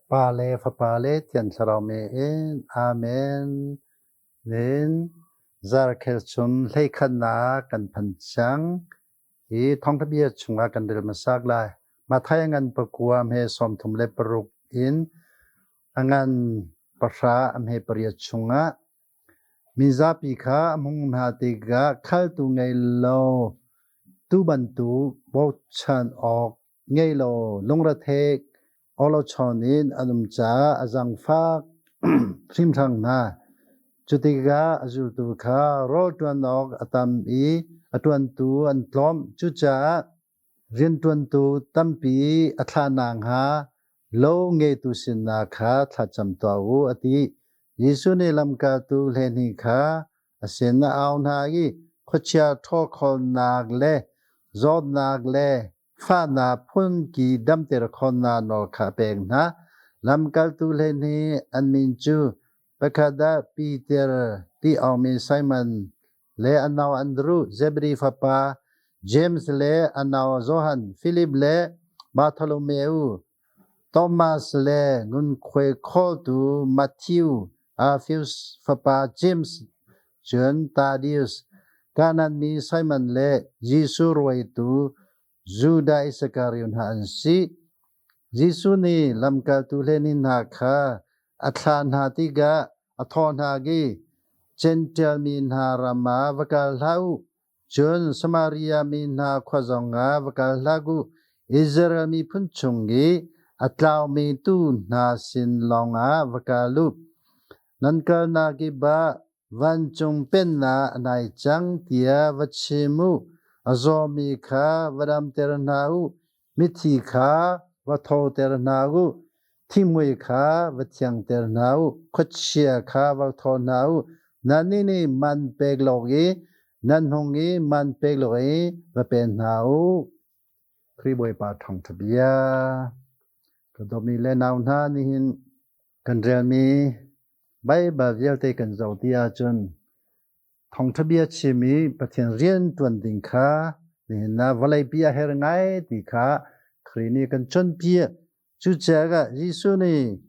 Pa le Fapa le Thiang Thlarau me in Amen. Nin zarkhel chun hleikhatnak kan phan cang. Hi thawngtha bia chungah kan rel hmasak lai. Matthai a ngan pakua hme 36 in a ngan pahra a hme pariat chungah mizapi kha a hmung hna tikah khaltu ngei lo tu bantuk bochan awk ngei lo lungrethei awlawchawn in an um caah a zaangfak hrimhram hna. Cutikah a zultu kha rawl ṭuan awk a tam i a ṭuantu an tlawm. Cucaah rianṭuantu tampi a thlah nakhnga lo ngeitu sinah kha thlacam tuah u, a ti. Jesuh nih lamkaltu 12 kha a sin a au hna i khuachia ṭhawlkhawlnak le zawtnak le fahnak phunki damter khawhnak nawl kha a pek hna. Lamkaltu 12 an min cu pakhat ah Peter ti aumi Simon le a nau Andru, Zebedi fapa James le a nau Johan, Filip le Bartholomew, Thomas le ngunkhuai khawltu Matthew, Alfeus fapa James, cun Thaddeus, Kanaan mi Simon le Jesuh rawitu Judah Iskariot hna an si. Jesuh nih lamkaltu 12 hna kha a thlah hna tikah a thawh hna i, Jentail mi hna ram ah va kal hlah u, Cun Samaria mi hna khua zongah va kal hlah u, Israel miphun chung i a tlaumi tuu hna sin lawngah va kal u. Nan kalnak kip ah vancung pennak a nai cang tiah va chim u. A zawmi kha va damter hna u, mithi kha va thoter hna u, thimui kha va thiangter hna u, khuachia kha va thaw hna u. Nannih nih man pek lo i nan hung i man pek lo i va pe hna u. Khrih Bawipa thawngṭha bia. Ka dawtmi le nau hna nihin kan relmi Baibal vialte kan zoh ti ahcun Thawngṭha bia chim i Pathian rian ṭuan ding kha nihin ah vawleipi a her ngai ti kha Khrih nih kan cawnpiak. Cucaah Jesuh nih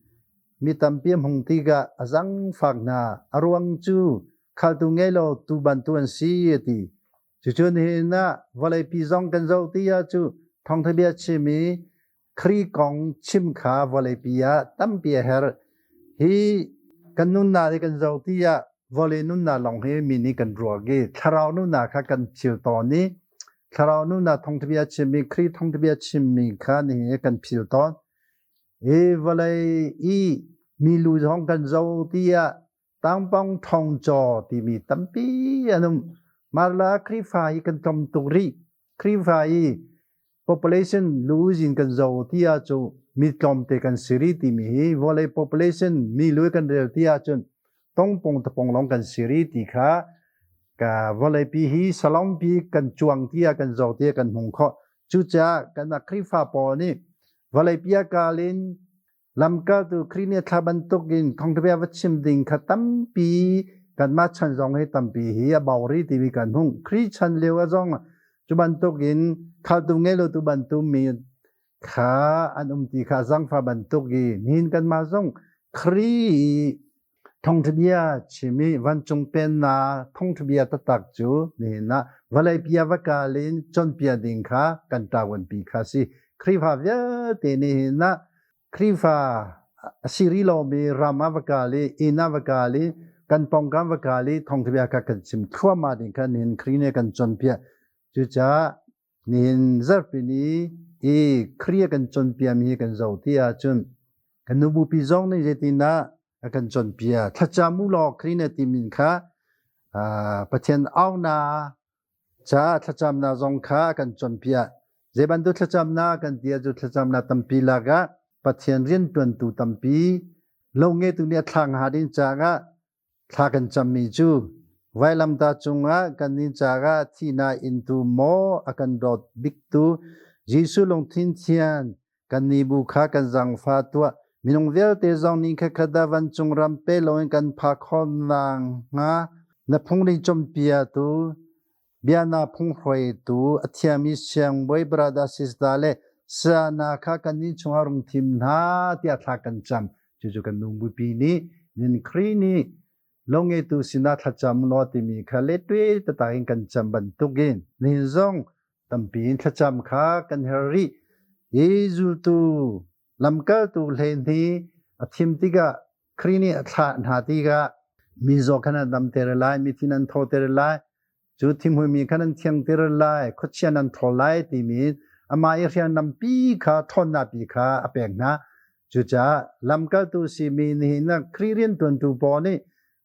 mi tampi a hmung tikah a zaangfak hna. A ruang cu khaltu ngei lo tuu bantuk an si a ti. Cucu nihin ah vawleipi zong kan zoh ti ah cu thawngṭha bia chim i Khrih kong chim kha vawleipi ah tampi a herh. Hi kan nunnak hi kan zoh ti ah vawlei nunnak lawng hi mi nih kan ruak i thlarau nunnak kha kan phil tawn i thlarau nunnak thawngṭhabia chimmi Khrih thawngṭhabia chimmi kha nihin kan phil tawn. Hi vawlei i milu zong kan zoh ti ah tangpong thong caw timi tampi an um. Marla Khrihfa hi kan tlawm tuk rih. Khrihfa hi population lu in kan zo ti ahcun mi tlawmte kan si rih timi hi vawlei population mi lu kan rel ti ahcun tongpong tapong lawng kan si rih ti kha ka vawleipi hi salongpi kan cuang ti ah kan zo ti ah kan hmung khawh. Cucaah kan Khrihfa pawl nih vawleipi ah kal in Lamkaltu Khrih nih thla bantukin thawngṭhabia va chim ding kha tampi kanmah chan zong hi tampi hi a bau rih timi kan hung. Khrih chan lio ah zong cu bantukin khaltu ngei lo tu bantuk mi kha an um ti kha zangfa bantuk i nihin kanmah zong Khrih thawngṭhabia chim i vancung pennak thawngṭhabia taktak cu nihin ah vawleipi ah va kal in cawnpiak ding kha kan ṭavuanpi kha a si. Khrihfa vialte nihin ah Khrihfa a si rih lomi ram ah va kal i inn ah va kal i kan pawngkam va kal i thawngṭhabia kha kan chim thluahmah ding kha nihin Khrih nih a kan cawnpiak. Cucaah Nihin zarhpi ni i Khrih a kan cawnpiakmi hi kan zoh ti ahcun kan nubupi zong nih zeitindah a kan cawnpiak. Thlacam u law Khrih na timi kha Pathian auhnak caah thlacamnak zong kha a kan cawnpiak. Zei bantuk thlacamnak kan ti ahcun thlacamnak tampi lakah Pathian rianṭuantu tampi lo ngeitu nih a thla hnga ding caah Thla kan cammi cu vailamtah cungah kannih caah thihnak intu maw a kan dawt biktu Jesuh lungthin thian kannih bu kha kan zaangfah tuah. Minung vialte zong nih khatkhat ah vancung ram pe loin kan phak khawh nakhnga na phungning cawnpiaktu biana phunghruaitu a thiammi siangbawi brother sister le. Sana kha kannih chungah rung thim hna tiah thla kan cam. Cucu kan nu bupi nih nin Khrih nih lo ngeitu sinah thlacam law timi kha letwe tatak in kan cam bantukin nihin zong tampi in thlacam kha kan herh rih. Hi zultu lamkaltu hleihnih a thim tikah Khrih nih a thlah hna tikah mi zaw khan an damter lai, mithi nan thoter lai, cu thinghmuimi khan an thiangter lai, khuachia nan ṭhawl lai timi amah i hriamnampi kha ṭhawnnak pi kha a pek hna. Cucaah lamkaltu simi nihin ah Khrih rianṭuantu pawl nih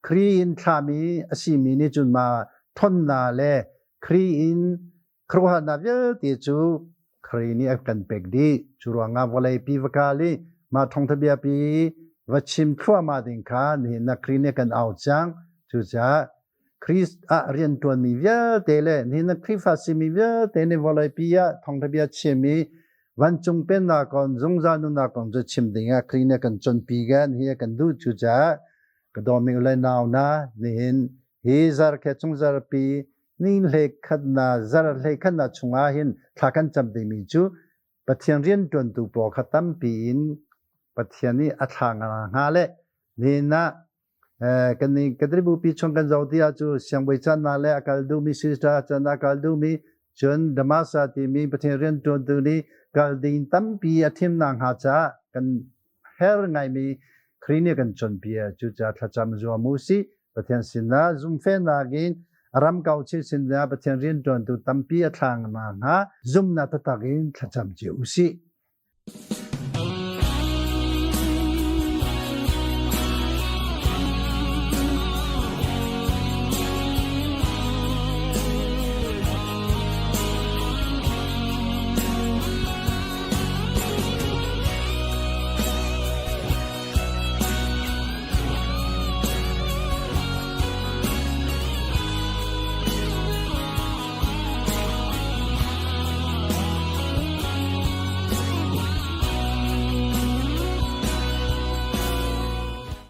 Khrih in thlahmi a simi nih cun mah ṭhawnnak le Khrih in khuaruahnak vialte cu Khrih nih a kan pek dih. Cu ruangah vawleipi va kal i mah thawngtha bia pi va chim thluahmah ding kha nihin ah Khrih nih a kan au cang. Cucaah Khrist ah rianṭuanmi vialte le nihin ah Khrihfa simi vialte nih vawleipi ah thawngtha bia chim i vancung pennak kong zungzal nunnak kong cu chim dingah Khrih nih a kan cawnpi kan hi a kan duh. Cucaah ka dawmi u le nau hna nihin hi zarkhe chung zarpi ni hlei zarh hlei khatnak chungah hin thla kan cam dingmi cu Pathian rianṭuantu pawl kha tampi in Pathian nih a thla hnga le nihin ah kan Katribupi chung kan zoh ti ahcu siangbawi cannak le a kal duhmi sister cannak a kal duhmi cun Damasa timi Pathian rianṭuantu nih kal ding tampi a thimnak hnga caah kan her ngaimi Khrih nih kan cawnpiak. Cucaah thlacam zuam u sih. Pathian sinah zumhfehnak in ram kau chin sinah Pathian rianṭuantu tampi a thlang nakhnga zumhnak taktak in thlacam cio u sih.